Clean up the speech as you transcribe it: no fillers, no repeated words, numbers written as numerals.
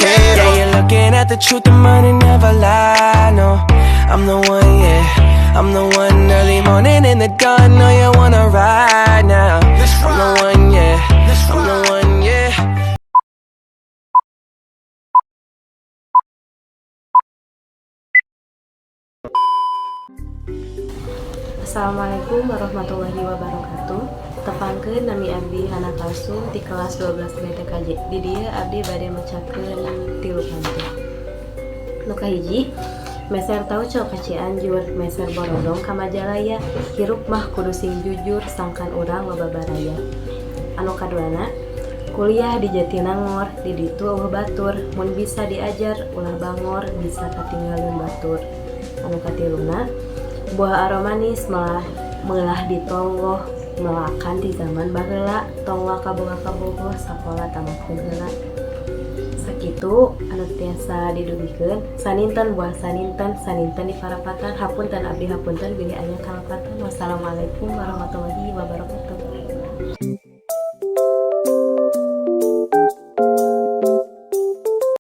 dinero. Yeah, you're looking at the truth, the money never lie. No, I'm the one, yeah. I'm the one early morning in the dawn. Know you wanna ride now. I'm the one, yeah. I'm the one, yeah. Assalamualaikum warahmatullahi wabarakatuh. Tepangkeun, nami abdi Hana Kalsum di kelas 12 BTKJ. Di dieu abdi bade macakeun tilu pantun. Nu kahiji, meser tauco ka Cianjur, meser borondong ka Majalaya, hirup mah kudu sing jujur sangkan urang loba baraya. Anu kaduana, kuliah di Jatinangor, di ditu euweuh batur, mun bisa diajar ulah bangor, bisa katinggaleun batur. Anu katiluna, buah aromanis melah meulah di tonggoh, melakan di zaman baheula, tong waka boga kabogoh, sakola tamatkeun heula. Sakitu anu tiasa didugikeun. Saninten buah saninten, saninten di parapatan. Hapunten, abdi hapunten bilih aya kalepatan. Wassalamualaikum warahmatullahi wabarakatuh.